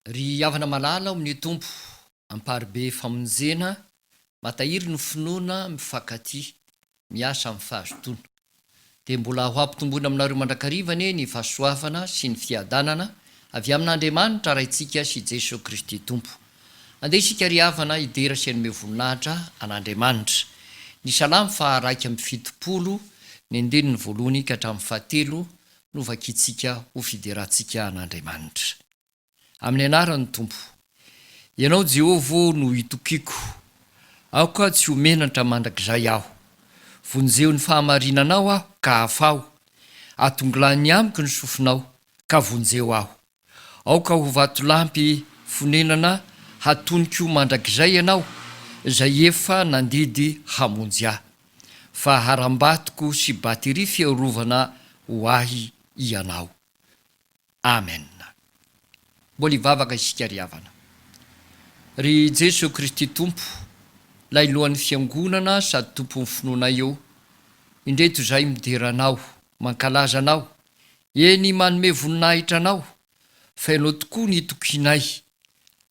Ry havana malala ao amin'ny Tompo, Amparibe famonjena, matahiry ny finoana, mifankatia, miasa amin'ny fahazotoana. Dia mbola ho ampitomboina aminareo mandrakariva anie ny fahasoavana sy ny fiadanana avy amin'Andriamanitra Raintsika sy Jeso Kristy Tompo. Andeha isika ry havana hidera sy hanome voninahitra an'Andriamanitra. Ny Salamo faha 71, ny andininy voalohany ka hatramin'ny fahatelo no vakintsika ho fiderantsika an'Andriamanitra. Amin'ny anaran'ny Tompo. Ianao Jehovah ô no itokiako. Aoka tsy ho menatra mandrakizay aho. Vonjeo ny fahamarinanao aho ka afaho. Atongilany amiko ny sofinao ka vonjeo aho. Aoka ho vatolampy fonenana hatoniko mandrakizay Ianao, izay efa nandidy hamonjy ahy. Fa harambatoko sy bateria fiarovana ho ahy Ianao. Amen. Mbola hivavaka isika ry havana. Ry Jeso Kristy Tompo, Ilay Lohan'ny Fiangonana sady Tompon'ny finoanay ô, indreto izahay midera Anao, mankalaza Anao, eny manome voninahitra Anao, fa Ianao tokoa no itokianay,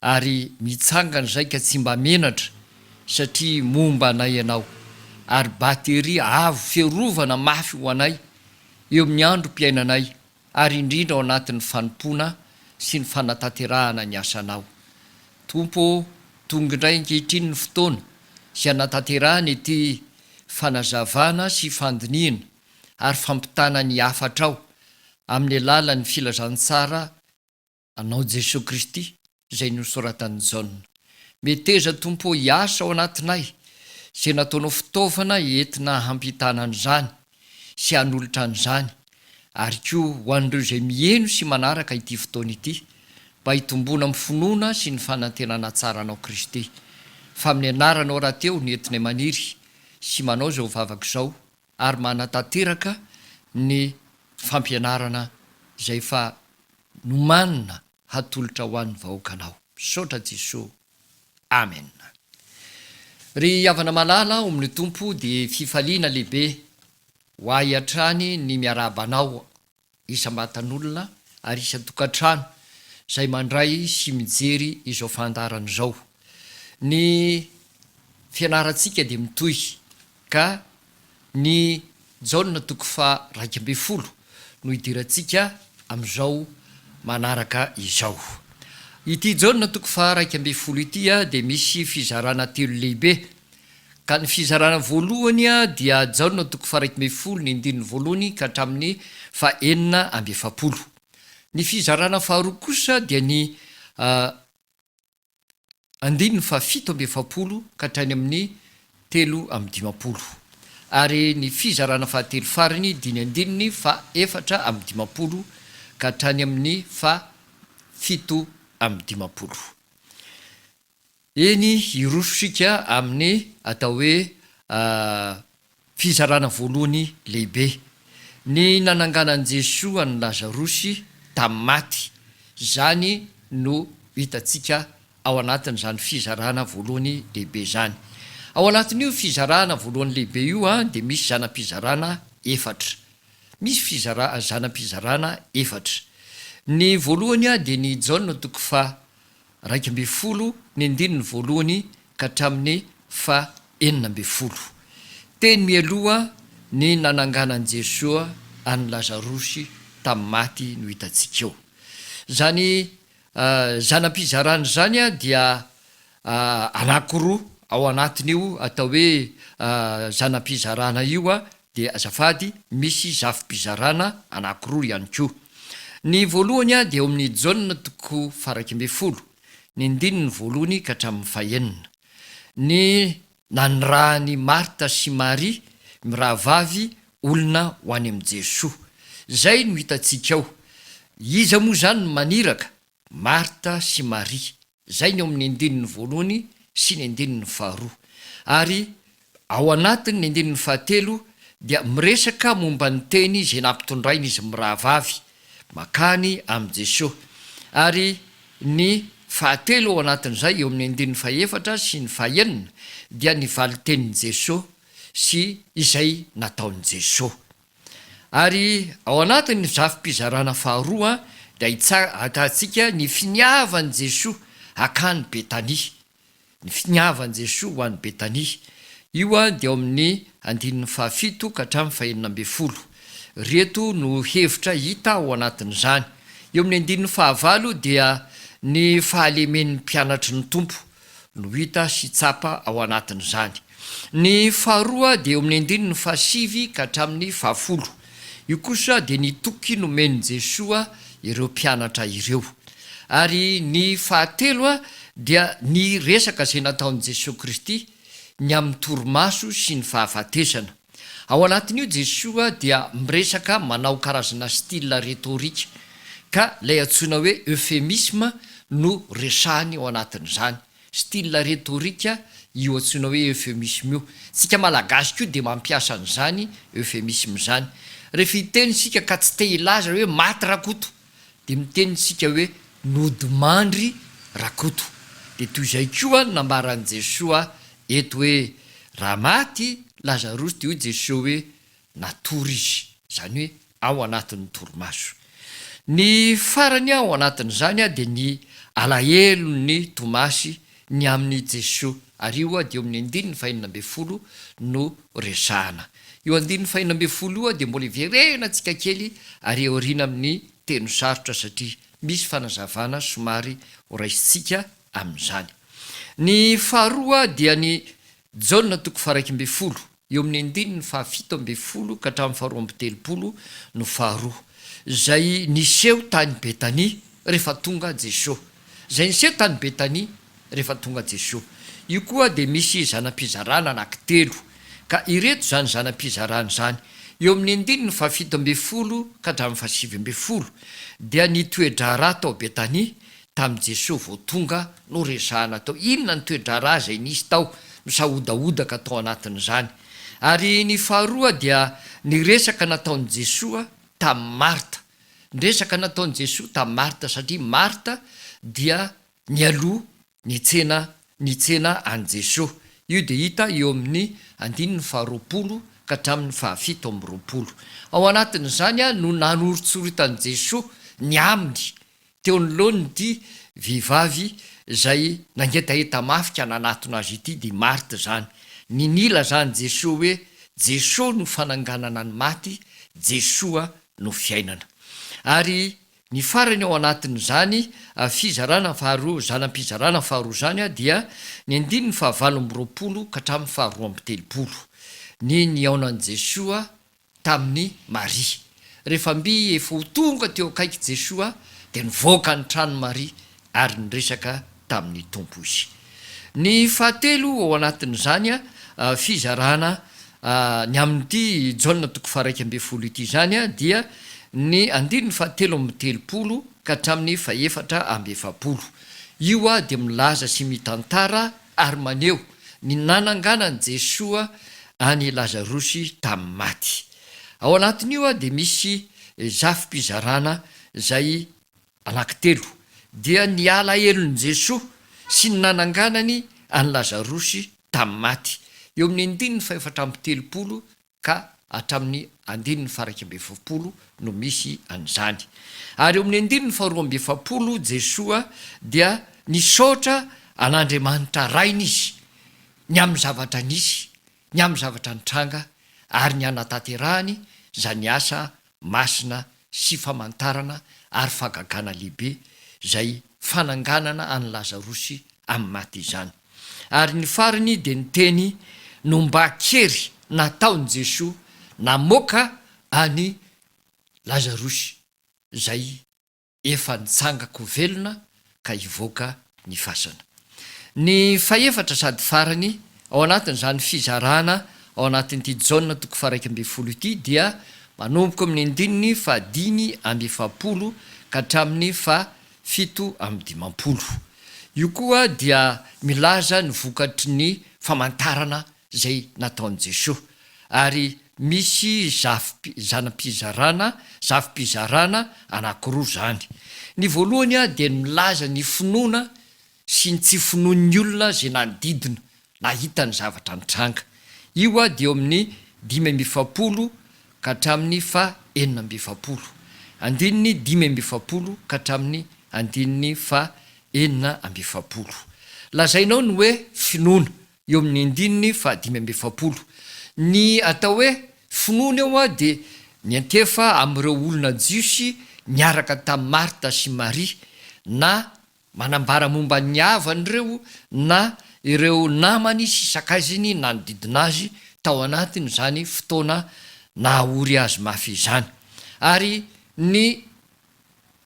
ary mitsangana izay ka tsy mba menatra satria momba anay Ianao, ary bateria avo fiarovana mafy ho anay eo amin'ny androm-piainanay ary indrindra ao anatin'ny fanompoana sy ny fanatanterahana ny asanao. Tompo ô, tonga indray ankehitriny ny fotoana izay hanatanterahana ity fanazavana sy fandinihina ary fampitana ny hafatrao amin'ny alalan'ny filazantsara Anao Jesoa Kristy izay nosoratan'i Jaona. Meteza Tompo ô hiasa ao anatinay izay nataonao fitaovana entina hampitana an'izany sy hanolotra an'izany ary koa ho an'ireo izay miheno sy manaraka ity fotoana ity mba hitomboana amin'ny finoana sy ny fanantenana tsara anao Kristy. Fa amin'ny anaranao rahateo no entinay maniry sy manao izao vavaka izao ary manatanteraka ny fampianarana izay efa nomanina hatolotra ho an'ny vahoakanao. Misaotra Jesoa. Amen. Ry havana malala ao amin'ny Tompo dia fifaliana lehibe ho ahy hatrany ny miarahaba anao isam-batan'olona ary isan-tokantrano izay mandray sy mijery izao fandaharana izao. Ny fianarantsika dia mitohy ka ny Jaona toko faha 11 no hidirantsika amin'izao manaraka izao. Ity Jaona toko faha 11 ity dia misy fizarana telo lehibe. Ka ny fizarana voalohany dia Jaona toko faha 11 ny andininy voalohany ka hatramin'ny faha 46. Ny fizarana faharoa kosa dia ny andininy faha 47 ka hatrany amin'ny 53. Ary ny fizarana fahatelo farany dia ny andininy faha 54 ka hatrany amin'ny faha 57. Eny, hiroso isika amin'ny atao hoe fizarana voalohany lehibe. Ny nananganan'i Jesoa an'i Lazarosy tamin'ny maty. Izany no hitantsika ao anatin'izany fizarana voalohany lehibe izany. Ao anatin'io fizarana voalohany lehibe io dia misy zana-pizarana efatra. Misy fizara, zana-pizarana efatra. Ny voalohany dia ny Jaona toko faha 11 ny andininy voalohany ka hatramin'ny faha 16. Teny mialoha ny nananganan'i Jesoa an'i Lazarosy tamin'ny maty no hitantsika eo. Izany zana-pizarana izany dia anankiroa ao anatin'io atao hoe zana-pizarana io dia azafady misy zafim-pizarana anankiroa ihany koa. Ny voalohany dia eo amin'ny Jaona toko faha-11, ny andininy voalohany ka hatramin'ny fahenina. Ny nanirahan'i Marta sy Maria mirahavavy olona ho any amin'i Jesoa. Izay no hitantsika ao. Iza moa izany no maniraka? Marta sy Maria. Izay ny ao amin'ny andininy voalohany sy ny andininy faharoa. Ary ao anatin'ny andininy fahatelo dia miresaka momba ny teny izay nampitondrainy izy mirahavavy mankany amin'i Jesoa. Ary ny fahatelo ao anatin'izay, eo amin'ny andininy fahefatra sy ny fahenina, dia ny valin-tenin'i Jesoa sy izay nataon'i Jesoa. Ary ao anatin'ny zafim-pizarana faharoa dia ahitantsika ny finiavan'i Jesoa hakany Betania. Ny finiavan'i Jesoa ho any Betania. Io dia ao amin'ny andininy fahafito ka hatramin'ny fahenina ambin'ny folo. Ireto no hevitra hita ao anatin'izany. Eo amin'ny andininy fahavalo dia ny fahalemen'ny mpianatry ny Tompo no hita sy tsapa ao anatin'izany. Ny faharoa dia eo amin'ny andininy fahasivy ka hatramin'ny fahafolo. Io kosa dia ny toky nomen'i Jesoa ireo mpianatra ireo. Ary ny fahatelo dia ny resaka izay nataon'i Jesoa Kristy ny amin'ny torimaso sy ny fahafatesana. Ao anatin'io Jesoa dia miresaka manao karazana style rhétorique ka ilay antsoina hoe euphémisme no resahiny ao anatin'izany. Style rhétorique io antsoina hoe euphémisme io. Tsika Malagasy koa dia mampiasa an'izany euphémisme izany. Rehefa hiteny isika ka tsy te hilaza hoe maty Rakoto dia miteny isika hoe nodimandry Rakoto. Dia toy izay koa ny nambaran'i Jesoa eto hoe raha maty Lazarosy dia hoy Jesoa hoe natory izy, izany hoe ao anatin'ny torimaso. Ny farany ao anatin'izany dia ny alahelon'i Tomasy ny amin'i Jesoa, ary io dia eo amin'ny andininy fahenina ambin'ny folo no resahana. Io andininy fahenina ambin'ny folo io dia mbola hiverenantsika kely ary aoriana amin'ny teny sarotra satria misy fanazavana somary horaisintsika amin'izany. Ny faharoa dia ny Jaona toko faha-iraika ambin'ny folo, eo amin'ny andininy faha-17 ka hatramin'ny faha-32 no faharoa, izay niseho tany Betania rehefa tonga Jesoa. Izay niseho tany Betania rehefa tonga Jesoa. Io koa dia misy zana-pizarana anankitelo. Ka ireto izany zana-pizarana izany, eo amin'ny andininy faha-17 ka hatramin'ny faha-19, dia ny toe-draharaha tao Betania tamin'i Jesoa vao tonga no resahana tao. Inona ny toe-draharaha izay nisy tao misahodahodaka tao anatin'izany? Ary ny faharoa dia ny resaka nataon'i Jesoa tamin'i Marta. Ny resaka nataon'i Jesoa tamin'i Marta satria Marta dia nialoha nitsena nitsena an'i Jesoa. Io dia hita eo amin'ny andininy faharoapolo ka hatramin'ny fahafito amby roapolo. Ao anatin'izany no nanoritsoritan'i Jesoa ny aminy Teo anoloan'ity vehivavy izay nangetaheta mafy ka nanatona azy ity dia i Marta izany. Ny nilazan'i Jesoa hoe, Jesoa no fananganana ny maty, Jesoa no fiainana. Ary ny farany ao anatin'izany fizarana faharoa, zana-pizarana faharoa izany dia ny andininy fahavalo amby roapolo ka hatramin'ny faharoa amby telopolo. Ny nihaonan'i Jesoa tamin'i Maria. Rehefa mby efa ho tonga teo akaiky Jesoa dia nivoaka ny tranon'i Maria ary niresaka tamin'ny Tompo izy. Ny fahatelo ao anatin'izany fizarana ny amin'ity Jaona toko faha-iraika ambin'ny folo ity izany dia ny andininy fahatelo amby telopolo ka hatramin'ny fahefatra amby efapolo. Io dia milaza sy mitantara ary maneho ny nananganan'i Jesoa an'i Lazarosy tamin'ny maty. Ao anatin'io dia misy zafim-pizarana izay anankitelo, dia ny alahelon'i Jesoa sy ny nananganany an'i Lazarosy tamin'ny maty, eo amin'ny andininy fahefatra amby telopolo ka hatramin'ny andininy faha-iraika amby efapolo no misy an'izany. Ary eo amin'ny andininy faharoa amby efapolo Jesoa dia nisaotra an'Andriamanitra Rainy izy ny amin'ny zavatra nisy, ny amin'ny zavatra nitranga ary ny hanatanterahany izany asa masina sy famantarana ary fahagagana lehibe izay fananganana an'i Lazarosy amin'ny maty izany. Ary ny farany dia ny teny nomban-kery nataon'i Jesoa namoaka an'i Lazarosy izay efa nitsanga-ko velona ka hivoaka ny fasana. Ny fahefatra sady farany ao anatin'izany fizarana ao anatin'ity Jaona toko faha-iraika ambin'ny folo ity dia manomboka amin'ny andininy faha-45 ka hatramin'ny faha-57. Io koa dia milaza ny vokatry ny famantarana izay nataon'i Jesoa. Ary misy zafy zana-pizarana, zafim-pizarana anankiroa izany. Ny voalohany dia ny milaza ny finoana sy ny tsy finoan'ny olona izay nanodidina nahita ny zavatra nitranga. Io dia eo amin'ny 45 ka hatramin'ny faha 46. andininy 45 ka hatramin'ny andininy faha 46. Lazaina ao ny hoe finoana, eo amin'ny andininy faha 45. Ny atao hoe finoana eo dia miantefa amin'ireo olona jiosy niaraka tamin'i Marta sy Maria, na Manambara momba ny havany ireo na ireo namany sy sakaiziny nanodidina azy tao anatin'izany fotoana naha-ory azy mafy izany. Ary ny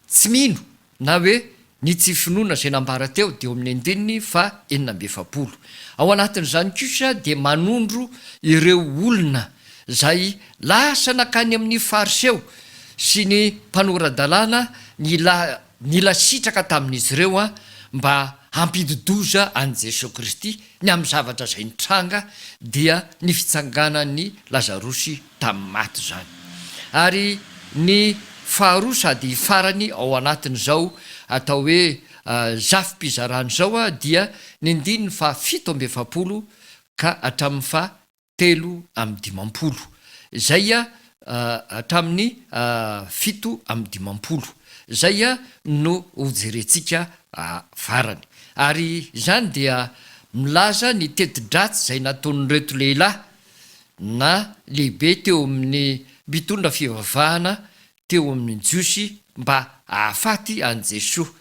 tsy mino na hoe ny tsy finoana izay nambara teo dia eo amin'ny andininy faha 46. Ao anatin'izany kosa dia manondro ireo olona izay lasa nankany amin'ny Fariseo sy ny mpanora-dalàna nila Nila sitraka tamin'izy ireo aho mba hampidi-doza an'i Jesoa Kristy ny amin'ny zavatra izay nitranga, dia ny fitsanganan'i Lazarosy tamin'ny maty izany. Ary ny faharoa sady farany ao anatin'izao atao hoe zafim-pizarana izao dia ny andininy faha 47 ka hatramin'ny faha 53, izay hatramin'ny 57, izay no hojerentsika farany. Ary izany dia milaza ny teti-dratsy izay nataon'ireto lehilahy na lehibe teo amin'ny mpitondra fivavahana teo amin'ny Jiosy mba hahafaty an'i Jesoa,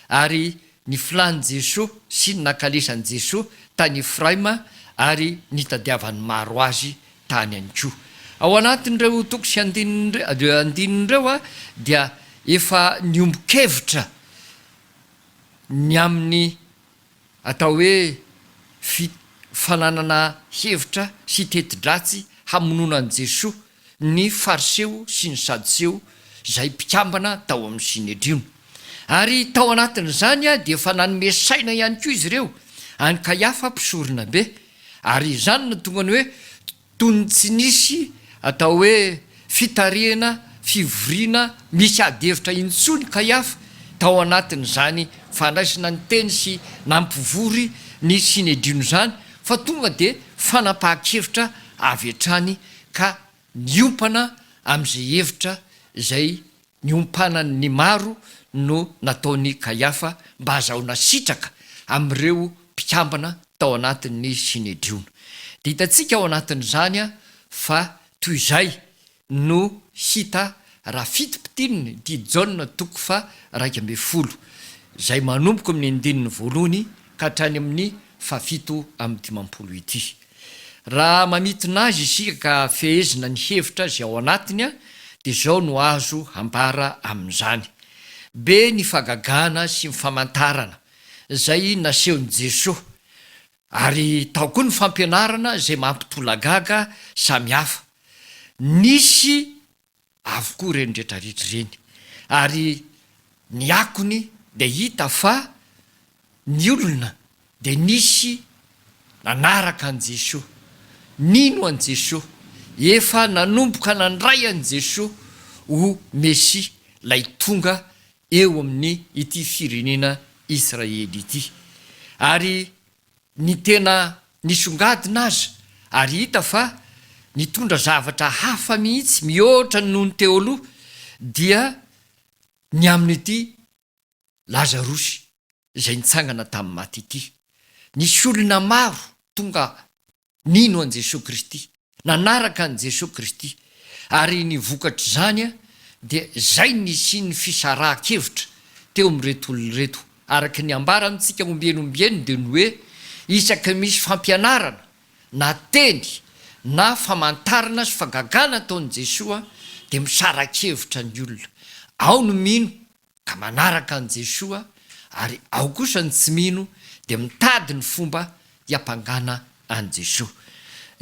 ary ny filàn'i Jesoa sy ny nankalesan'i Jesoa tany Efraima ary nitadiavan'ny maro Azy tany ihany koa. Ao anatin'ireo toko sy andininy ireo dia efa niombon-kevitra ny amin'ny atao hoe fi fananana hevitra sy teti-dratsy hamonoana an'i Jesoa ny Fariseo sy ny Sadoseo izay mpikambana tao amin'ny Synedriona. Ary tao anatin'izany dia efa nanome saina ihany koa izy ireo an'i Kaiafa mpisoronabe, ary izany no tonga ny hoe Toy ny tsy nisy atao hoe fitarihana fivoriana misy ady hevitra intsony Kaiafa tao anatin'izany fandraisana ny teny sy nampivory ny Synedriona izany fa tonga dia fanapahan-kevitra avy hatrany ka niompana amin'izay hevitra izay Niompanan'ny maro no nataon'i Kaiafa mba hazahoana sitraka amin'ireo mpikambana tao anatin'ny Synedriona. Dia hitantsika ao anatin'izany fa toy izay no hita raha fintimpitinina ity Jaona toko faha 11, izay manomboka amin'ny andininy voalohany ka hatrany amin'ny faha 57 ity. Raha mamintina azy isika ka fehezina ny hevitra izay ao anatiny dia izao no azo ambara amin'izany, Be ny fahagagana sy ny famantarana izay nasehon'i Jesoa, ary tao koa ny fampianarana izay mampitolagaga samihafa. Nisy avokoa ireny rehetrarehetra ireny, ary ny akony dia hita fa ny olona dia nisy nanaraka an'i Jesoa, nino an'i Jesoa, efa nanomboka nandray an'i Jesoa ho Mesia, ilay tonga eo amin'ny ity firenena Israely ity. Ary ny tena nisongadina aza ary hita fa nitondra zavatra hafa mihitsy mihoatra noho ny teo aloha dia ny amin'ity Lazarosy izay nitsangana tamin'ny maty ity. Nisy olona maro tonga nino an'i Jesoa Kristy, nanaraka an'i Jesoa Kristy, ary ny vokatr'izany dia izay nisian'ny fisarahan-kevitra teo amin'ireto olona ireto. Araka ny ambara amintsika ombieny ombieny dia ny hoe isaky ny misy fampianarana na teny na famantarana sy fagagana ataon'i Jesoa dia misara-kevitra ny olona. Ao ny mino ka manaraka an'i Jesoa ary ao kosa ny tsy mino dia mitady ny fomba hiampangana an'i Jesoa.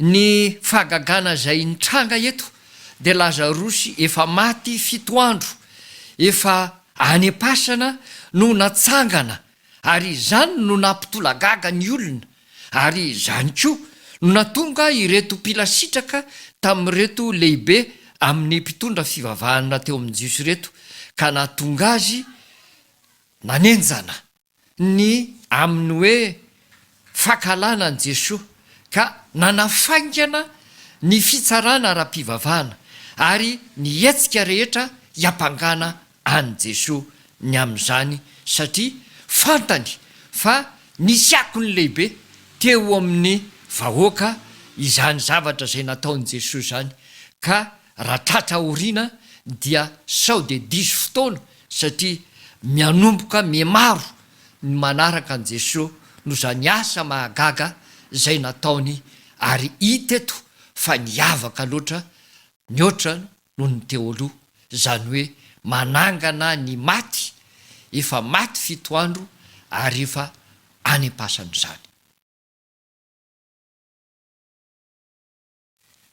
Ny fahagagana izay nitranga eto dia Lazarosy efa maty fito andro, efa any am-pasana no natsangana ary izany no nampitolagaga ny olona ary izany koa no natonga ireto mpila sitraka tamin'ireto lehibe amin'ny mpitondra fivavahana teo amin'ny Jiosy ireto ka nahatonga azy nanenjana ny amin'ny hoe fankahalana an'i Jesoa ka nanafaingana ny fitsarana ara-pivavahana ary ny hetsika rehetra. hiampangana an'i Jesoa ny amin'izany satria fantany fa nisy akony lehibe teo amin'ny vahoaka izany zavatra izay nataon'i Jesoa izany ka raha tratra aoriana dia sao dia diso fotoana satria mianomboka mihamaro ny manaraka an'i Jesoa noho izany asa mahagaga izay nataony ary hita eto fa niavaka loatra mihoatra noho ny teo aloha, izany hoe manangana ny maty efa maty fito andro ary efa any am-pasana izany.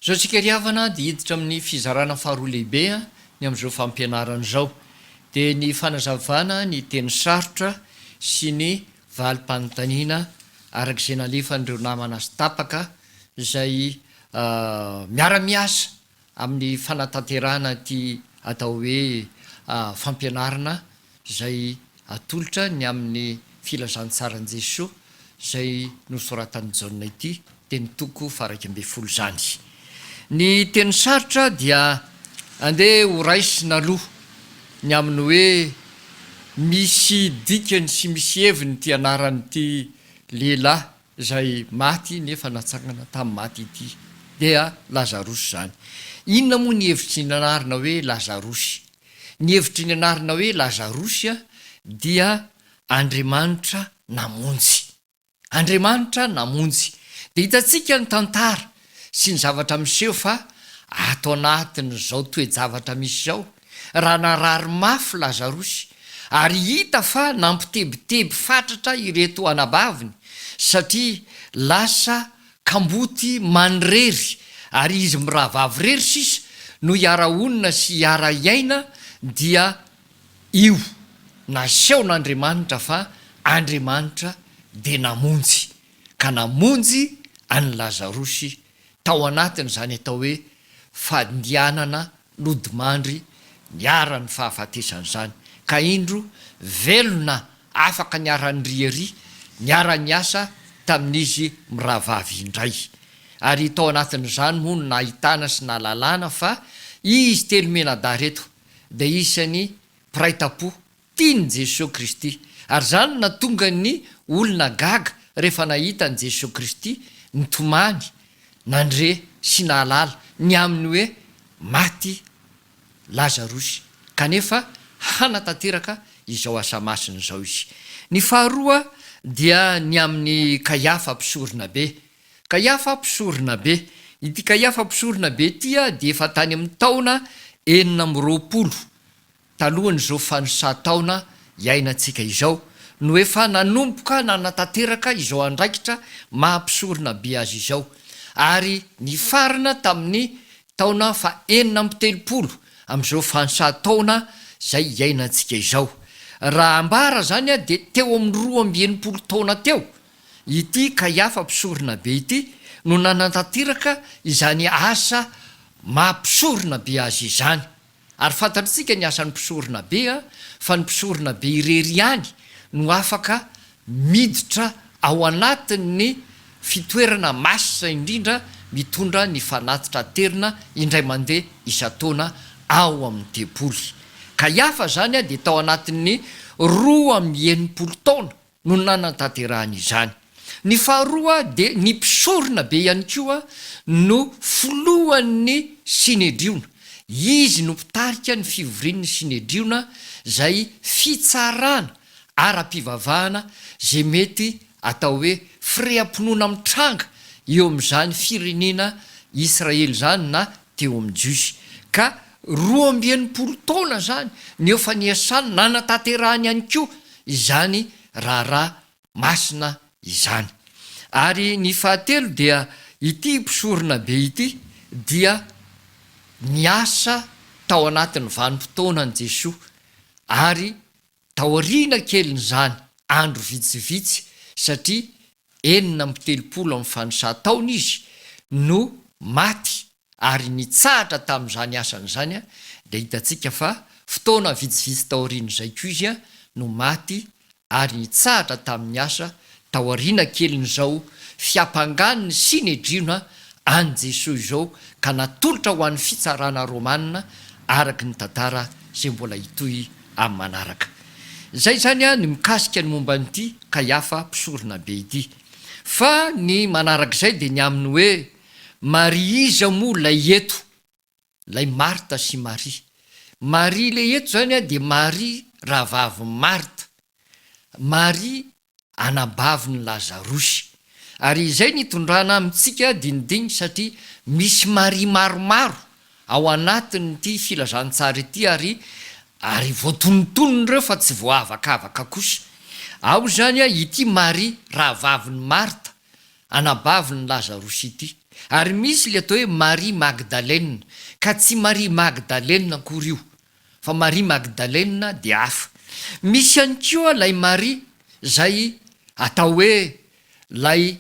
Izao tsika ry havana dia hiditra amin'ny fizarana faharoa lehibe ny amin'izao fampianarana izao, dia ny fanazavana ny teny sarotra sy ny valim-panontaniana araka izay nalefan'ireo namana sy tapaka izay miara-miasa amin'ny fanatanterahana ity atao hoe fampianarana izay atolotra ny amin'ny filazantsaran'i Jesoa izay nosoratan'i Jaona ity dia ny toko faha-11 izany. Ny teny sarotra dia andeha ho raisina aloha ny amin'ny hoe misy dikany sy misy heviny ity anaran'ity lehilahy izay maty nefa natsangana tamin'ny maty ity, dia Lazarosy izany. Inona moa ny hevitry ny anarana hoe Lazarosy? Ny hevitry ny anarana hoe Lazarosy dia Andriamanitra namonjy. Andriamanitra namonjy. Dia hitantsika ny tantara sy ny zavatra miseho fa ato anatin'izao toe-javatra misy izao, raha narary mafy Lazarosy, ary hita fa nampitebiteby fatratra ireto anabaviny, satria lasa kamboty manirery ary izy mirahavavy irery sisa no hiara-honina sy hiara-hiaina, dia io nasehon'Andriamanitra fa Andriamanitra dia namonjy, ka namonjy an'i Lazarosy tao anatin'izany atao hoe fandianana nodimandry niharan'ny fahafatesana izany, ka indro velona afaka niara-niriaria, niara-niasa tamin'izy mirahavavy indray. Ary tao anatin'izany moa no nahitana sy nahalalana fa izy telo mianadahy ireto dia isan'ny mpiray tampo tian'i Jesoa Kristy. Ary izany no nahatonga ny olona gaga rehefa nahita an'i Jesoa Kristy nitomany, nandre sy nahalala ny amin'ny hoe maty Lazarosy, kanefa hanatanteraka izao asa masina izao izy. Ny faharoa dia ny amin'i Kaiafa mpisoronabe. Kaiafa mpisoronabe. Ity Kaiafa mpisoronabe ity dia efa tany amin'ny taona 26 Talohan'izao fanisan-taona iainantsika izao no efa nanomboka nanatanteraka izao andraikitra maha mpisorona be azy izao, ary nifarana tamin'ny taona faha-36 amin'izao fanisan-taona izay iainantsika izao. Raha ambara izany dia teo amin'ny 62 taona teo ity Kaiafa mpisorona be ity no nanatanteraka izany asa maha mpisorona be azy izany. Ary fantatritsika ny asan'ny mpisorona be a, fa ny mpisorona be irery ihany no afaka miditra ao anatin'ny fitoerana masina indrindra mitondra ny fanatitra aterina indray mandeha isan-taona ao amin'ny tempoly. Kaiafa izany dia tao anatin'ny 62 taona no nanatanterahany izany. Ny faharoa dia ny mpisorona be ihany koa no filohan'ny Synedriona. Izy no mpitarika ny fivorian'ny Synedriona izay fitsarana ara-pivavahana izay mety atao hoe fireham-pinoana mitranga eo amin'izany firenena Israely izany na teo amin'ny Jiosy. Ka 62 taona izany no efa niasany nanatanterahany ihany koa izany raharaha masina izany. Ary ny fahatelo dia ity mpisoronabe ity dia niasa tao anatin'ny vanim-potoanan'i Jesoa ary taoriana kelin'izany andro vitsivitsy satria 36 amin'ny fanisan-taona izy no maty ary nitsahatra tamin'izany asany izany, dia hitantsika fa fotoana vitsivitsy taorian'izay koa izy no maty ary nitsahatra tamin'ny asa taoriana kelin'izao fiampangan'ny Synedriona an'i Jesoa izao ka natolotra ho an'ny fitsarana romana araka ny tantara izay mbola hitohy amin'ny manaraka. Izay izany ny mikasika ny momba an'ity Kaiafa mpisoronabe ity. Fa ny manarak'izay dia ny amin'ny hoe Maria iza moa ilay eto? Ilay Marta sy Maria. Maria ilay eto izany dia Maria rahavavin'i Marta. Maria anabavin'i Lazarosy. Ary izay no itondrana amintsika dinidinika satria misy Maria maromaro ao anatin'ity filazantsara ity ary ary voatonontonona ireo fa tsy voaavakavaka kosa. Ao izany ity Maria rahavavin'i Marta, anabavin'i Lazarosy ity. Ary misy ilay atao hoe Maria Magdalena, ka tsy Maria Magdalena akory io. Fa Maria Magdalena dia hafa. Misy ihany koa ilay Maria izay atao hoe ilay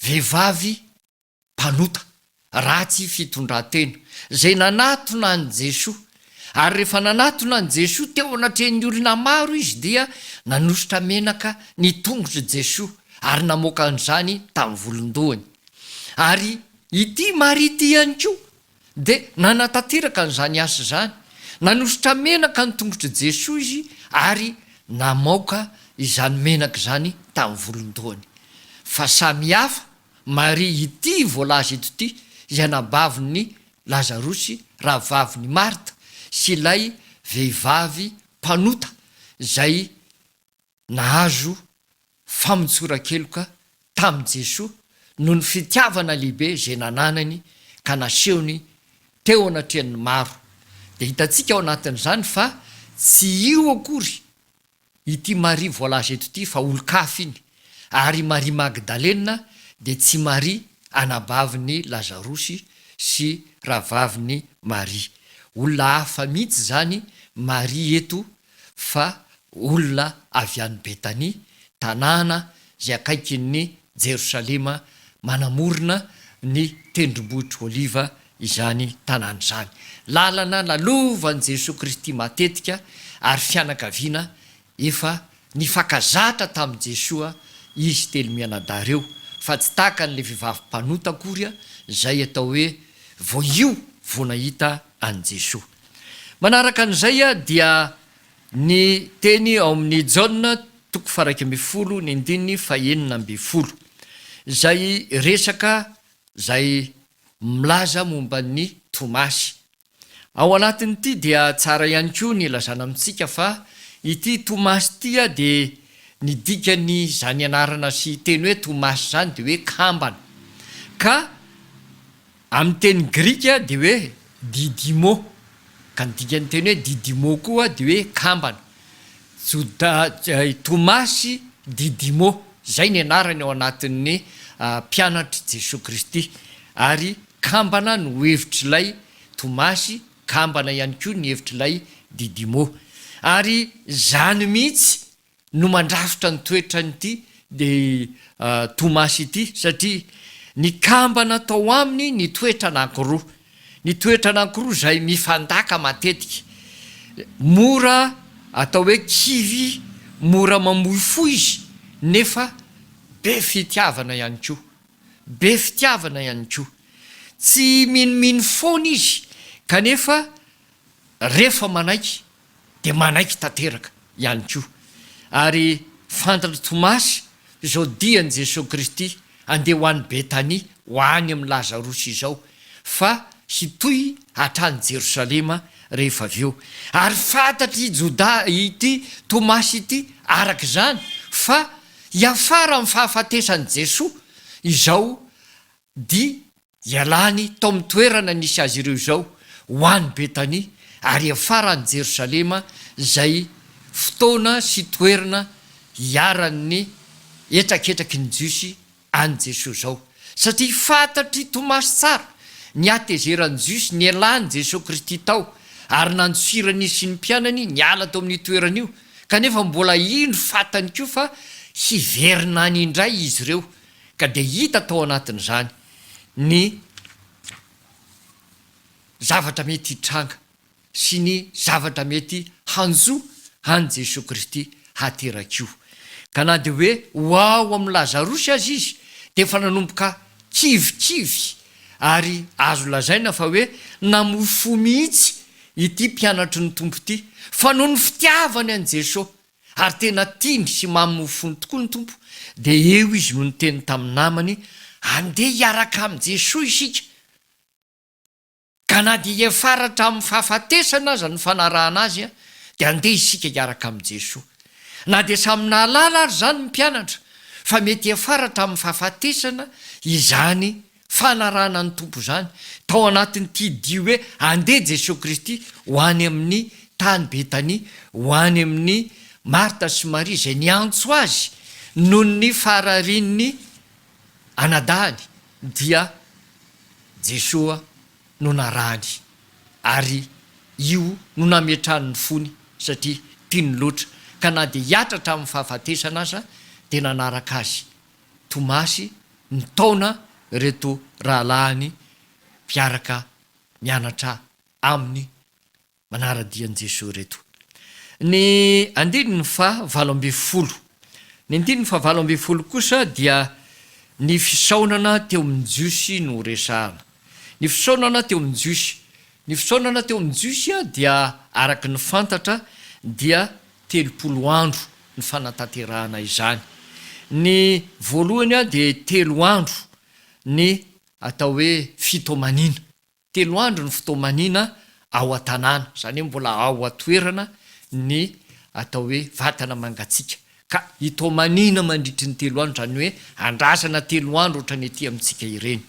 vehivavy mpanota, ratsy fitondran-tena, izay nanatona an'i Jesoa. Ary rehefa nanatona an'i Jesoa teo anatrehan'ny olona maro izy dia nanosotra menaka ny tongotr'i Jesoa ary namoaka an'izany tamin'ny volon-dohany. Ary ity Maria ity ihany koa Dia nanatanteraka an'izany asa izany. Nanosotra menaka ny tongotr'i Jesoa izy ary namaoka izany menaka izany tamin'ny volon-dohany. Fa samy hafa Maria ity voalaza eto ity, izay anabavin'i Lazarosy rahavavin'i Marta, sy ilay vehivavy mpanota izay nahazo famotsoran-keloka tamin'i Jesoa noho ny fitiavana lehibe izay nananany ka nasehony teo anatrehan'ny maro. Dia hitantsika ao anatin'izany fa tsy io akory ity Maria voalaza eto ity fa olon-kafa iny, ary i Maria Magdalena dia tsy Maria anabavin'i Lazarosy sy rahavavin'i Maria. Olona hafa mihitsy izany Maria eto fa olona avy any Betania, tanàna izay akaikin'i Jerosalema manamorona ny Tendrombohitr'i Oliva izany tanàna izany. Lalana lalovan'i Jesoa Kristy matetika ary fianakaviana efa nifankazatra tamin'i Jesoa izy telomianadahy ireo fa tsy tahaka an'ilay vehivavy mpanota akory izay atao hoe vao io vao nahita an'i Jesoa. Manaraka an'izay dia ny teny ao amin'ny Jaona toko faha-11 ny andininy faha-16, izay resaka izay milaza momba an'i Tomasy. Ao anatin'ity dia tsara ihany koa ny ilazana amintsika fa ity Tomasy ity dia ny dikan'izany anarana sy teny hoe Tomasy izany dia hoe kambana. Ka Amin'ny teny grika dia hoe didimo, ka ny dikan'ny teny hoe didimo koa dia hoe kambana. Joda, Tomasy Didimo, izay ny anarany ao anatin'ny mpianatr'i Jesoa Kristy. Ary kambana no hevitr'ilay Tomasy, kambana ihany koa ny hevitr'ilay Didimo. Ary izany mihitsy no mandrafitra ny toetran'ity Tomasy ity satria nikambana tao aminy ny toetra anankiroa, ny toetra anankiroa izay mifandaka matetika, mora atao hoe kivy, mora mamoy fo izy nefa be fitiavana ihany koa, be fitiavana ihany koa, tsy minomino foana izy kanefa rehefa manaiky dia manaiky tanteraka ihany koa. Ary fantatr'i Tomasy izao dian'i Jesoa Kristy handeha ho any Betania, ho any amin'i Lazarosy izao, fa hitohy hatrany Jerosalema rehefa avy eo. Ary fantatr'i Jodà ity Tomasy ity araka izany fa hiafara amin'ny fahafatesan'i Jesoa izao dia Hialany tao amin'ny toerana nisy azy ireo izao ho any Betania ary hiafara any Jerosalema izay fotoana sy toerana hiharan'ny hetraketraky ny Jiosy an'i Jesoa izao. Satria fantatr'i Tomasy tsara ny hatezeran'ny Jiosy nialan'i Jesoa Kristy tao ary nandosiran'izy sy ny mpianany niala tao amin'io toerana io kanefa mbola indro fantany koa fa hiverina any indray izy ireo Ka dia hita tao anatin'izany ny zavatra mety hitranga sy ny zavatra mety hanjo an'i Jesoa Kristy hateraka io. Ka na dia hoe ho ao amin'i Lazarosy aza izy dia efa nanomboka kivikivy ary azo lazaina fa hoe namoy fo mihitsy. ity mpianatry ny Tompo ity, fa noho ny fitiavany an'i Jesoa, ary tena tiany sy mamy ho fony tokoa ny Tompo, dia eo izy no niteny tamin'ny namany, Andeha hiaraka amin'i Jesoa isika, ka na dia hiafara hatramin'ny fahafatesana aza ny fanarahana Azy, dia andeha isika hiaraka amin'i Jesoa. Na dia samy nahalala ary izany ny mpianatra, fa mety hiafara hatramin'ny fahafatesana izany fanarahana ny Tompo izany, tao anatin'ity dia hoe andeha Jesoa Kristy ho any amin'ny tany Betania, ho any amin'i Marta sy Maria izay niantso Azy noho ny fararian'ny anadahiny, dia Jesoa no narahany ary io no nametrahany ny fony satria tiany loatra ka na dia hiatra hatramin'ny fahafatesana aza dia nanaraka Azy Tomasy nitaona ireto rahalahiny mpiaraka mianatra aminy manara-dia an'i Jesoa ireto. Ny andininy faha 18. Ny andininy faha 18 kosa dia ny fisaonana teo amin'ny Jiosy no resahana. Ny fisaonana teo amin'ny Jiosy. Ny fisaonana teo amin'ny Jiosy dia araka ny fantatra dia 30 andro ny fanatanterahana izany. Ny voalohany dia telo andro ny atao hoe fitomanina. Telo andro ny fitomanina ao an-tanàna, izany hoe mbola ao an-toerana ny atao hoe vatana mangatsiaka. Ka hitomanina mandritry ny telo andro, izany hoe andrasana telo andro ohatran'ny aty amintsika ireny.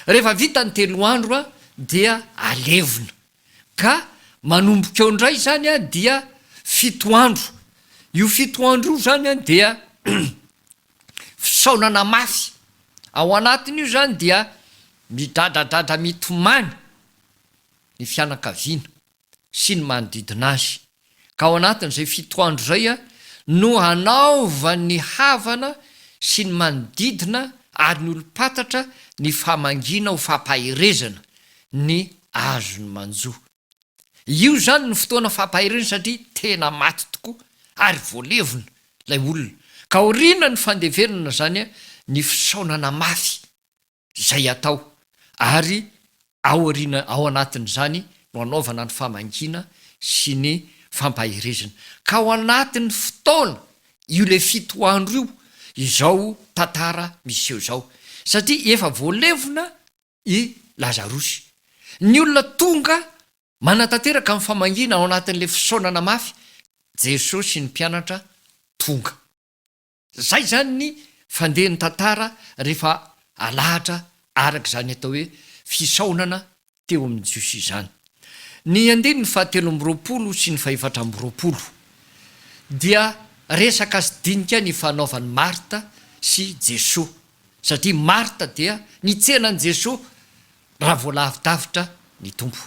Rehefa vita ny telo andro dia alevina. Ka manomboka eo indray izany dia fito andro. Io fito andro io izany dia fisaonana mafy. Ao anatin'io izany dia midradradradra mitomany ny fianakaviana sy ny manodidina azy. Ka ao anatin'izay fito andro izay no hanaovan'ny havana sy ny manodidina ary ny olom-pantatra ny famangiana ho fampaherezana ny azony manjo. Io izany no fotoana fampaherezana satria tena maty tokoa ary voalevina ilay olona. Ka aorianan'ny fandevenana izany ny fisaonana mafy izay atao ary aoriana ao anatin'izany no anaovana ny famangiana sy ny fampaherezana. Ka ao anatin'ny fotoana io ilay fito andro io izao tantara miseho izao satria efa voalevina i Lazarosy. Ny olona tonga manatanteraka ny famangiana ao anatin'ilay fisaonana mafy, Jesosy sy ny mpianatra tonga. Zay zany ny fandehan'ny tantara rehefa alahatra araka izany atao hoe fisaonana teo amin'ny Jiosy izany. Ny andininy faha-23 sy ny faha-24 dia resaka sy dinika nifanaovan'i Marta sy Jesoa, satria Marta dia nitsena an'i Jesoa raha vao lavidavitra ny Tompo.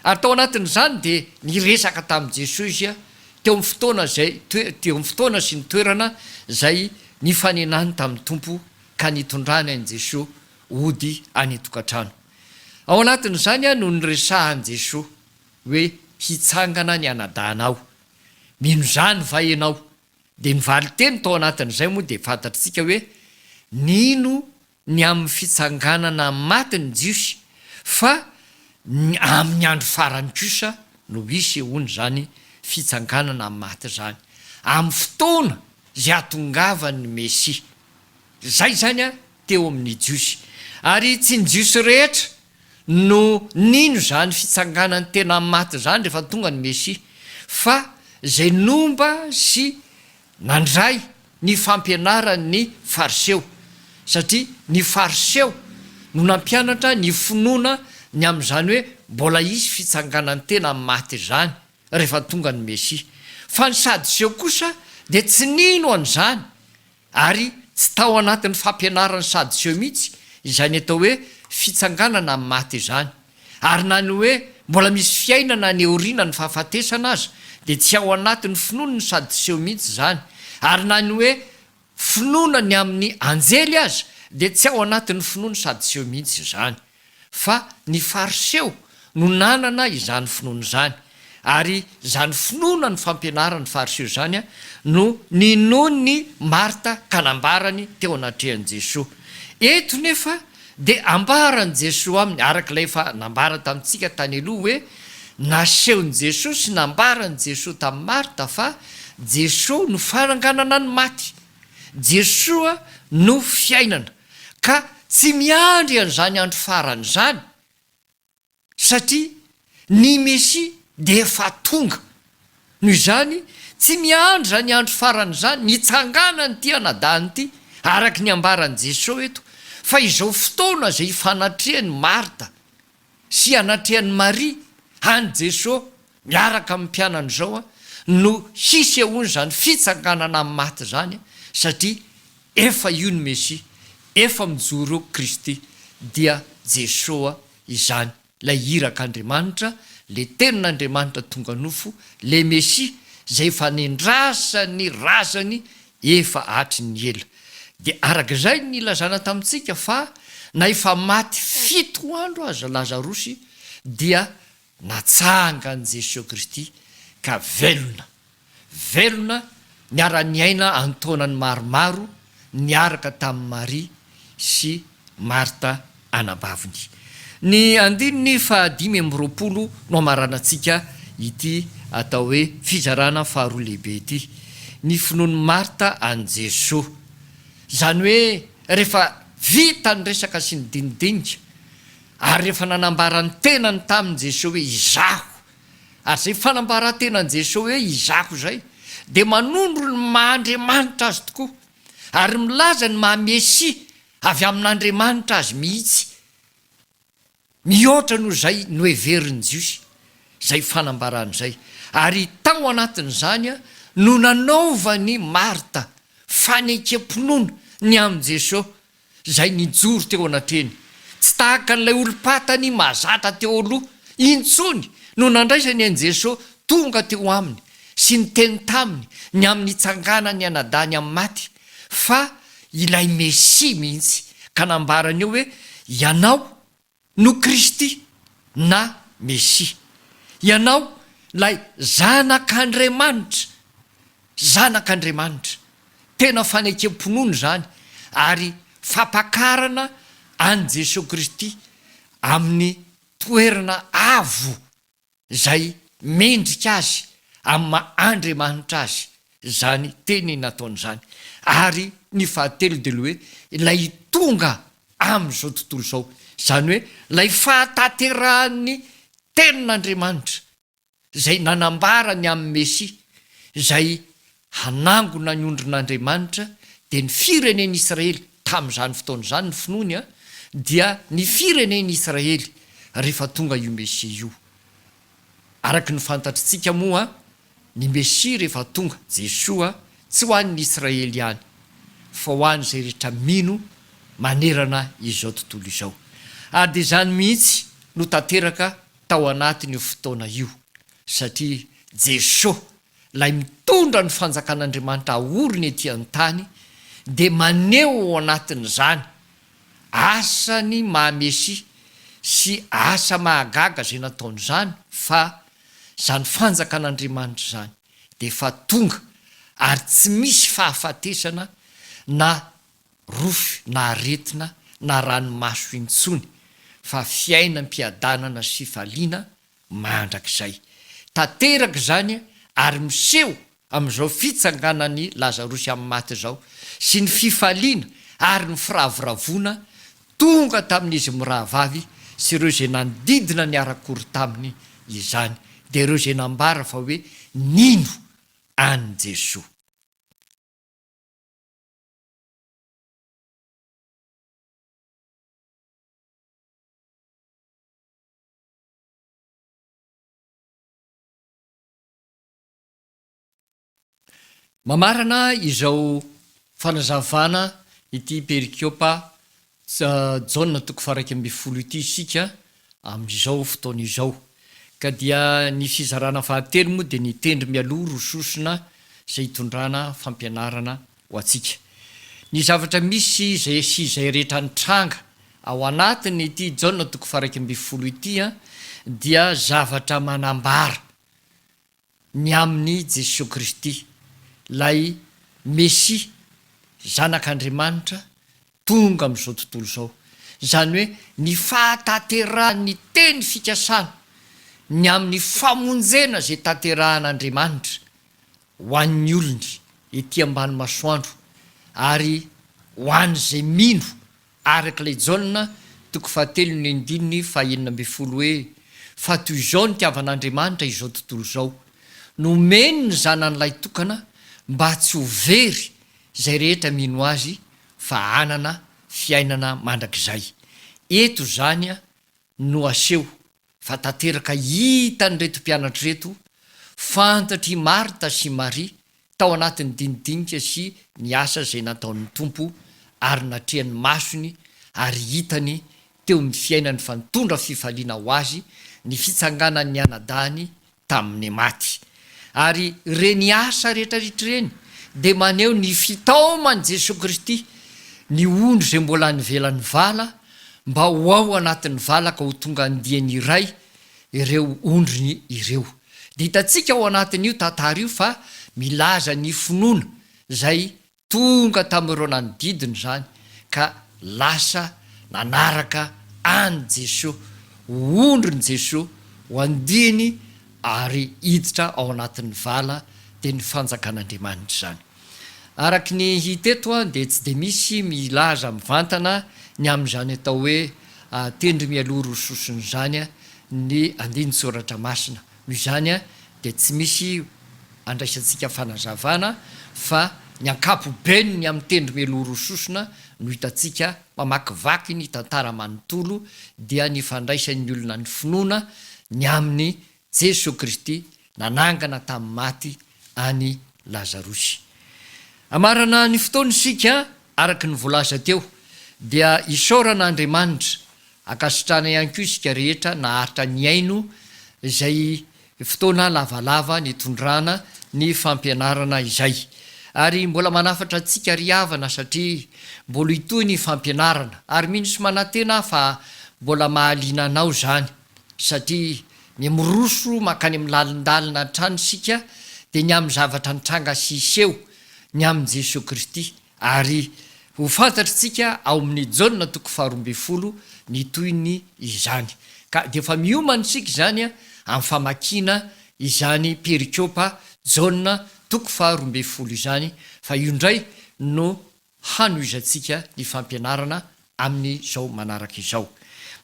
Ary tao anatin'izany dia niresaka tamin'i Jesoa izy teo amin'ny fotoana izay teo amin'ny fotoana sy ny toerana izay nifanenany tamin'ny Tompo ka nitondrany an'i Jesoa hody any an-tokantrano. Ao anatin'izany no niresahan'i Jesoa hoe hitsangana ny anadahinao. Mino izany va ianao? Dia ny valinteny tao anatin'izay moa dia fantatr'tsika hoe nino ny amin'ny fitsanganana amin'ny maty ny Jiosy fa ny amin'ny andro farany kosa no hisehoany izany fitsanganana amin'ny maty izany, amin'ny fotoana izay hahatongavan'ny Mesia. Izay izany teo amin'ny Jiosy. Ary tsy ny Jiosy rehetra no nino izany fitsanganan'ny tena amin'ny maty izany rehefa tonga ny Mesia, fa izay nomba sy nandray ny fampianaran'ny Fariseo, satria ny Fariseo no nampianatra ny finoana ny amin'izany hoe mbola hisy fitsanganan-tena amin'ny maty izany rehefa tonga ny Mesia. Fa ny Sadoseo kosa dia tsy nino an'izany Ary tsy tao anatin'ny fampianaran'ny Sadoseo mihitsy izany atao hoe fitsanganana amin'ny maty izany. Ary na ny hoe mbola misy fiainana any aoriana ny fahafatesana aza dia tsy ao anatin'ny finoan'ny Sadoseo mihitsy izany. Ary na ny hoe finoana ny amin'ny anjely aza dia tsy ao anatin'ny finoan'ny Sadoseo mihitsy izany. Fa ny Fariseo no nanana izany finoana izany, ary izany finoana ny fampianaran'ny Fariseo izany no ninoan'i Marta ka nambarany teo anatrehan'i Jesoa. Eto nefa dia ambaran'i Jesoa aminy, araka ilay efa nambara tamintsika tany aloha hoe, Nasehon'i Jesoa sy nambaran'i Jesoa tamin'i Marta fa Jesoa no fananganana ny maty. Jesoa no fiainana. Ka tsy miandry an'izany andro farany izany satria ny Mesia dia efa tonga. Noho izany, tsy miandry izany andro farany izany ny hitsanganan'ity anadahiny ity, araka ny ambaran'i Jesoa eto, fa izao fotoana izay hifanatrehan'i Marta sy anatrehan'i Maria an'i Jesoa miaraka amin'ny mpianany izao no hisehoan'izany fitsanganana amin'ny maty izany, satria efa io ny Mesia, efa mijoro eo Kristy, dia Jesoa izany, ilay irak'Andriamanitra, ilay Tenin'Andriamanitra tonga nofo, ilay Mesia izay efa nendrasan'ny razany efa hatry ny ela. Dia araka izay no nilazana tamintsika fa na efa maty fito andro aza Lazarosy dia natsangan'i Jesoa Kristy ka velona. Velona niara-niaina an-taonany maromaro niaraka tamin'i Maria sy Marta anabaviny. Ny andininy faha 25 no amaranantsika ity atao hoe fizarana faharoa lehibe ity, ny finoan'i Marta an'i Jesoa. Izany hoe rehefa vita ny resaka sy ny dinidinika ary rehefa nanambara ny tenany taminy Jesoa hoe Izaho, ary izay fanambaran-tenan'i Jesoa hoe Izaho izay dia manondro ny maha Andriamanitra Azy tokoa ary milaza ny maha Mesia Avy amin'Andriamanitra azy mihitsy, mihoatra noho izay noheverin'ny Jiosy, izay fanambarana izay. Ary tao anatin'izany no nanaovan'i Marta fanekem-pinoana ny amin'i Jesosy, izay nijoro teo anatrehany. Tsy tahaka an'ilay olom-patany mahazatra teo aloha intsony no nandraisany an'i Jesosy tonga teo aminy sy niteny taminy ny amin'ny hitsanganan'ny anadahiny amin'ny maty, fa ilay Mesia mihitsy, ka nambarany eo hoe, Ianao no Kristy na Mesia. Ianao ilay Zanak'Andriamanitra. Zanak'Andriamanitra. Tena fanekem-pinoana izany ary fampakarana an'i Jesoa Kristy amin'ny toerana avo izay mendrika azy amin'ny maha Andriamanitra azy izany teny nataony izany. Ary ny fahatelo dia ilay hoe ilay tonga amin'izao tontolo izao, izany hoe ilay fahatanterahan'ny tenin'Andriamanitra izay nanambara ny amin'ny Mesia izay hanangona ny ondrin'Andriamanitra dia ny firenen'Israely tamin'izany fotoana izany ny finoany dia ny firenen'Israely rehefa tonga io Mesia io. Araka ny fantatritsika moa ny Mesia rehefa tonga, Jesoa, tsy ho an'ny Israely ihany fa ho an'izay rehetra mino manerana izao tontolo izao. Ary dia izany mihitsy no tanteraka tao anatin'io fotoana io satria Jesoa Ilay mitondra ny fanjakan'Andriamanitra aoriny ety an-tany dia maneho ao anatin'izany asany maha Mesia sy asa mahagaga izay nataony izany fa izany fanjakan'Andriamanitra izany dia efa tonga ary tsy misy fahafatesana na rofy na aretina na ranomaso intsony fa fiainam-piadanana sy fifaliana mandrakizay. Tanteraka izany ary miseho amin'izao fitsanganan'i Lazarosy amin'ny maty izao, sy ny fifaliana ary ny firavoravoana tonga tamin'izy mirahavavy sy ireo izay nanodidina niara-kory taminy izany, dia ireo izay nambara fa hoe nino an'i Jesoa. Mamarana izao fanazavana ity perikopa Jaona toko faha-11 ity isika amin'izao fotoana izao. Ka dia ny fizarana fahatelo moa dia ny tendry mialoha roa sosona izay hitondrana fampianarana ho antsika. Ny zavatra misy izay sy izay rehetra nitranga ao anatin' ity Jaona toko faha-11 ity dia zavatra manambara ny amin' i Jesoa Kristy, ilay Mesia, Zanak' Andriamanitra tonga amin' izao tontolo izao. Izany hoe ny fahatanterahan' ny teny fikasana. ny amin'ny famonjena izay tanterahan'Andriamanitra ho an'ny olony ety ambany masoandro ary ho an'izay mino araka ilay Jaona toko fahatelo ny andininy faha-16 hoe, Fa toy izao nitiavan'Andriamanitra izao tontolo izao, nomeny ny Zanany lahitokana mba tsy ho very izay rehetra mino Azy fa hanana fiainana mandrakizay. Eto izany no aseho fa tanteraka hitan'ireto mpianatra ireto, fantatr'i Marta sy Maria tao anatin'ny dinidinika sy ny asa izay nataon'ny Tompo ary natrehan'ny masony ary hitany teo amin'ny fiainany fa nitondra fifaliana ho azy ny fitsanganan'ny anadahiny tamin'ny maty. Ary ireny asa rehetra rehetra ireny dia maneho ny fitaoman'i Jesoa Kristy ny ondry izay mbola any ivelan'ny vala mba ho ao anatin'ny vala ka ho tonga andiany iray ireo ondriny ireo. Dia hitantsika ao anatin'io tantara io fa milaza ny finoana izay Tonga tamin'ireo nanodidina izany ka lasa nanaraka an'i Jesoa, ho ondrin'i Jesoa, ho andiany ary hiditra ao anatin'ny vala dia ny fanjakan'Andriamanitra izany. Araka ny hita eto dia tsy dia misy milaza mivantana ny amin'izany atao hoe tendry mialoha roa sosona izany ny andinin-tsoratra masina. Noho izany dia tsy misy andraisantsika fanazavana fa ny ankapobeny ny amin'ny tendro meloa roa sosona no hitantsika mamakivaky ny tantara manontolo dia ny fandraisan'ny olona ny finoana ny amin'i Jesoa Kristy nanangana tamin'ny maty an'i Lazarosy. Hamarana ny fotoana isika araka ny voalaza teo dia isaorana Andriamanitra Ankasitrahana ihany koa isika rehetra naharitra nihaino izay fotoana lavalava nitondrana ny fampianarana izay. Ary mbola manafatra antsika ry havana satria mbola hitohy ny fampianarana ary mino sy manantena aho fa mbola mahaliana anao izany satria ny miroso mankany amin'ny lalindalina hatrany isika dia ny amin'ny zavatra nitranga sy hiseho ny amin'i Jesoa Kristy Ary ho fantatr'tsika ao amin'ny Jaona toko faha 12 ny tohiny izany. Ka dia efa miomana isika izany amin'ny famakiana izany perikopa Jaona toko faha 12 izany, fa io indray no hanohizantsika ny fampianarana amin'izao manaraka izao.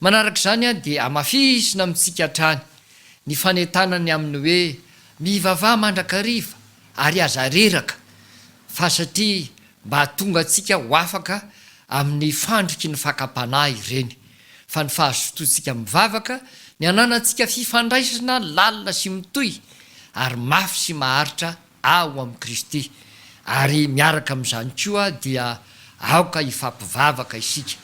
Manaraka izany dia hamafisina amintsika hatrany ny fanentanana ny amin'ny hoe mivavaha mandrakariva ary aza reraka fa satria mba hahatonga antsika ho afaka amin'ny fandriky ny fakam-panahy ireny fa ny fahazotoantsika mivavaka, ny hananantsika fifandraisana lalina sy mitohy ary mafy sy maharitra ao amin'i Kristy. Ary miaraka amin'izany koa dia aoka hifampivavaka isika.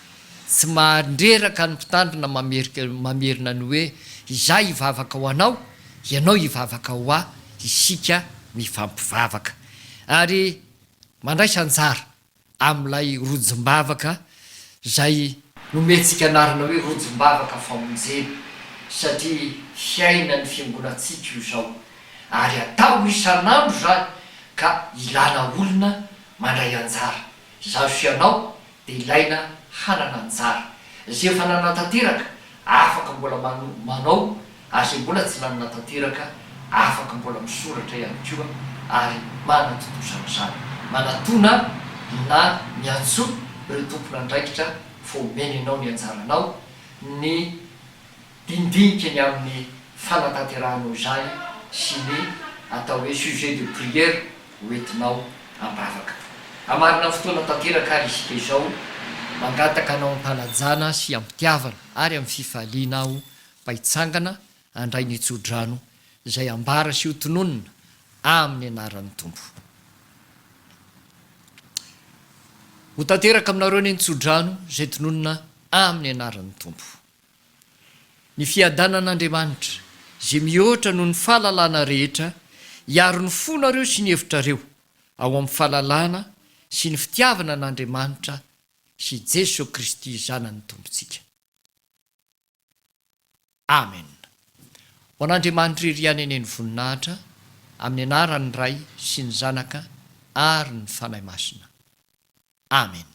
Tsy mandreraka ny mpitandrina mamerina ny hoe izaho hivavaka ho anao, ianao hivavaka ho ahy, isika mifampivavaka. Ary mandraisa anjara amin'ilay rojom-bavaka izay nomentsika anarana hoe rojom-bavaka famonjena satria fiainan'ny fiangonantsika io izao ary atao isan'andro izany ka ilana olona mandray anjara. Izaho sy ianao dia ilaina hanana anjara. Izay efa nanatanteraka afaka mbola manao ary izay mbola tsy nanana tanteraka afaka mbola misoratra ihany koa ary manatontosa an'izany. Manatona na miantsoa ireo tompon'andraikitra fa omeny anao ny anjaranao ny dinidinika ny amin'ny fanatanterahanao izany sy ny atao hoe sujet de prière ho entinao am-bavaka. Hamarina ny fotoana tanteraka ary isika izao. Mangataka anao am-panajana sy am-pitiavana ary amin'ny fifaliana aho mba hitsangana handray ny tso-drano izay ambara sy ho tononina amin'ny anaran'ny Tompo. Ho tanteraka aminareo anie ny tso-drano izay tononina amin'ny anaran'ny Tompo. Ny fiadanan'Andriamanitra, izay mihoatra noho ny fahalalana rehetra, hiaro ny fonareo sy ny hevitrareo ao amin'ny fahalalana sy ny fitiavana an'Andriamanitra sy Jesoa Kristy Zanany Tompontsika. Amen. Ho an'Andriamanitra irery ihany anie ny voninahitra, amin'ny anaran'ny Ray sy ny Zanaka ary ny Fanahy Masina. Amen.